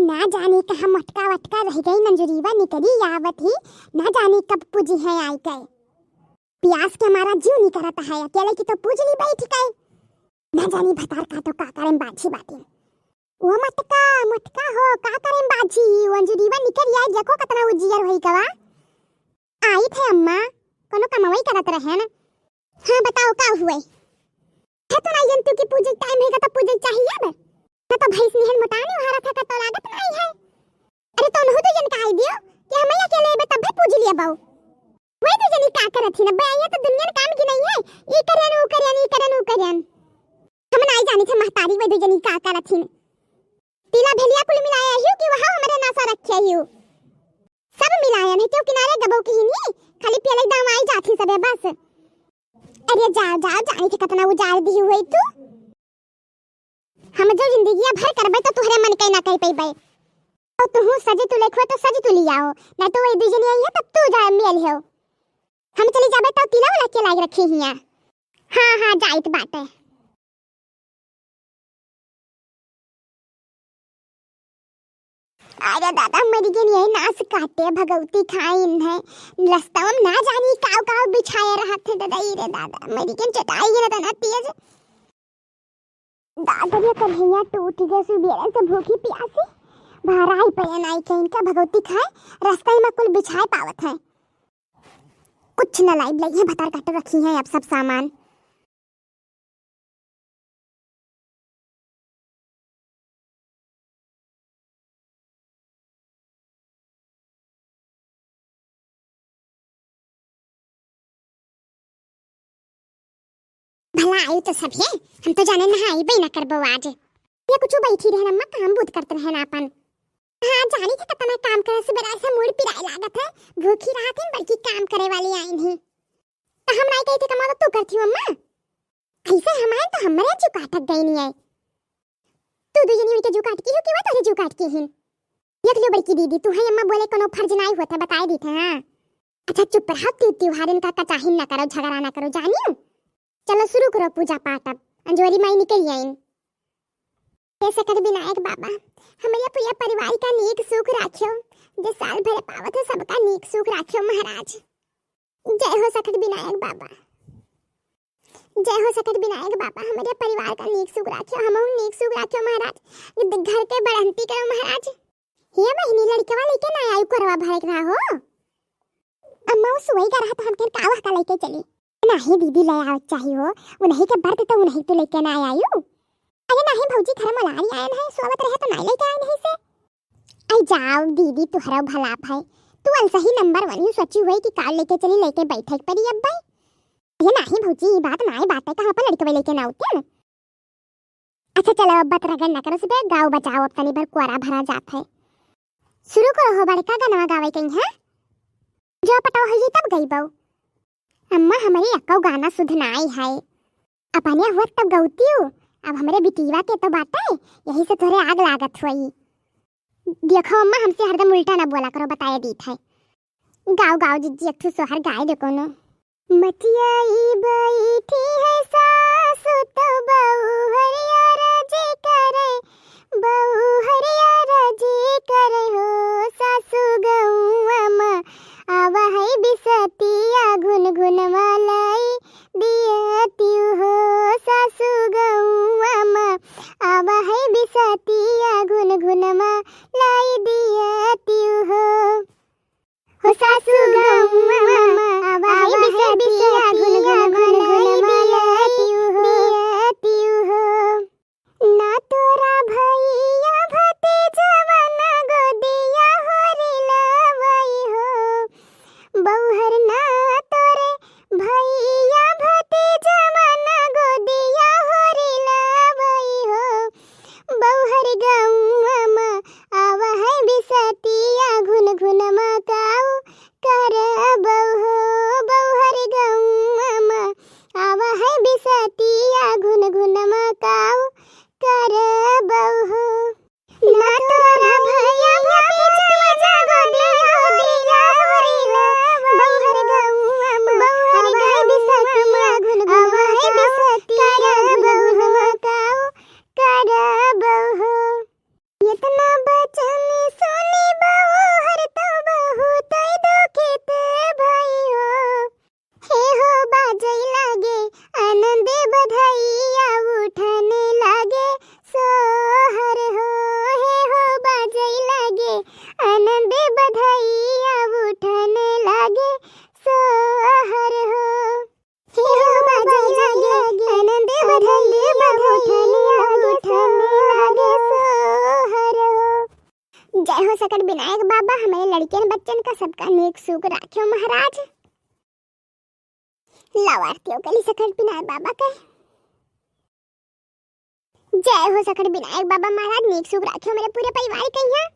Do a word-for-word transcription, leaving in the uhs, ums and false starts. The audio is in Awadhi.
ना जानी कहाँ मटका वटका रह गई, अंजुरिया निकरी आवत ही, ना जानी कब पूजी है आई के। पियास के हमारा जीव नहीं करत है, अकेले की तो पूज ली बैठ के। ना जानी भतार का तो का करें बाझी बाटी। ओ मटका, मटका हो, का करें बाझी, वो अंजुरिया निकरी आई, देखो कतना उजियर होई गवा। आई थे अम्मा, कोनो कमवई करत रहे न। हाँ, बताओ का हुए? है तो नहीं जनतू कि पूजे टाइम है तो पूजे चाहिए अब। ना तो भैंस निहन मोटाने उहारा था का तो लागत नहीं है। अरे तो उन्हों तो जन का आई दियो कि हम अकेले बे तब भी पूज लिया बाऊ। वही तो जनी का करत ही ना बे, ये तो दुनिया में काम की नहीं है। ई करियन, ऊ करियन, ई करियन, ऊ करियन। हम नहीं जानी थे महतारी वही तो जनी का करत ही। पीला भेलिया कुल मिलाया हियो कि वहाँ हमरे नासा रखे हियो। सब मिलायन है, क्यों किनारे गबो की ही नहीं, खाली पियले दाम आई जात ही सबे बस। अरे जा, जा, जाने के कतना उजार दी हुई तू। हम जो जिंदगिया भर करबे तो तुहरे मन के ना कह पइबे। तो तुहू सज तू लेखो तो सज तू लियाओ, ना तो वही दुजनी आई है तब तू जा मेल हो। हम चली जाबे तो तिला उला के लाग रखी हिया। हाँ, हाँ, जाइत बाटे। अरे दादा, मर गई, यही नास काटे, भगवती खाइन है। रस्ता में ना जानी काव काव बिछाए रहत है दादा, ई रे दादा, मर गई, चटाई गिरा था ना तेज। दादा रे, कन्हैया टूट गए सुबेरे से भूखी प्यासी, भराई पयन आई के इनका भगवती खाए, रस्ता में कुल बिछाए पावत है। कुछ न लाइब लगी है, भतार काटो रखी है अब सब सामान। भला आई तो सब है, हम तो जाने नहाई बई ना करबो आज। ये कुछ बैठी रहन अम्मा, काम बूत करत रहन आपन। हाँ, जानी थे कितना काम करे, सुबेरा से मूड़ पिराए लागत है, भूखी रहत है, बल्कि काम करे वाली आइन है। तो हम नहीं कही थे कमाओ तो तू करती हो अम्मा। ऐसे हमारे तो हमारे जू काटक गई नहीं है। तू दू जनी उनके जू काट की हो कि वो तोरे जू काट की हिन? देख लियो बड़की दीदी, तू है अम्मा बोले कोनो फर्ज नहीं होता, बताए दी थे, हाँ। अच्छा चुप रहो, तू त्योहारन का कचाहिन ना करो, झगड़ा ना करो, जानियो। चलो शुरू करो पूजा पाठ अब, अंजोरी माई निकल आइन। हे सकट विनायक बाबा, हमरे पूरा परिवार का नीक सुख राख्यो, जे साल भर पावत हो सबका नीक सुख राख्यो महाराज। जय हो सकट विनायक बाबा, जय हो सकट विनायक बाबा, हमरे परिवार का नीक सुख राख्यो, हमहू नीक सुख राख्यो महाराज, घर के बढ़ंती करो महाराज। हे बहिनी, लड़कवा लेके ना आयु करवा भरे के रहा हो। अम्मा वो सुई का रहा तो हम कहन का वह का लेके चली। नहीं दीदी, ले आवे चाहिए हो, उन्हीं के बर्त तो उन्हीं तो लेके ना आयु। अरे नहीं भौजी, घर में लारी आयन है, सोवत रहे तो नहीं लेके आए नहीं से। आई जाओ दीदी, तुहरा भला भाई, तू अलसा ही नंबर वन ही सोची हुई कि काल लेके चली, लेके बैठे के पड़ी अब भाई। ये नहीं भौजी, ये बात ना, ये बात है, कहाँ पर लड़के लेके ना होते हैं। अच्छा चलो, अब बत रगड़ ना करो, सुबह गाओ बजाओ, अब तनी भर कुआरा भरा जात है। शुरू करो हो बड़का गनवा गावे कहीं है, जो पटवा हुई तब गई बहू। अम्मा, हमारी अक्को गाना सुध ना आई है, अपने हुआ तब गौतियो, अब हमरे बिटीवा के तो बाटे, यही से तोरे आग लागत हुई। देखो अम्मा, हमसे हरदम उल्टा ना बोला करो, बताए दीत है। गाओ, गाओ जिज्जी, एक ठो सोहर गाए दे कोनो। मतियाई बैठी है सासु तो बहू हरिया राजी करे, बहू हरिया राजी करे हो सासु गौआ मा आवा है बिसतिया घुन घुन मा लाई दिया तिउ हो सासु गौआ मा आवा है बिसतिया घुन घुन मा लाई दिया तिउ हो। हो सासु गौआ मा, आवा है बिसतिया घुन घुन मा लाई दिया तिउ हो। ना तोरा भैया भतीजवा ना गोदिया होरी लवई हो। बौहर ना तोरे भैया भतीजवा ना गोदिया होरी लवई हो। बौहर गौआ मा आवा जन सुनी बहु हर तो बहुत दुखित भई हो। हे हो बाजै लागे आनंद बधैया उठन लागे सोहर हो। हे हो बाजै लागे आनंद बधैया उठन लागे सोहर हो। हे हो बाजै लागे आनंद बधैया उठन लागे सोहर हो। जय हो सकट विनायक बाबा, हमरे लड़कियन बच्चन का सबका नीक सूख राख्यो महाराज। लाओ आरती हो गली सकट विनायक बाबा के। जय हो सकट विनायक बाबा महाराज, नीक सूख राख्यो मेरे पूरे परिवार के यहाँ।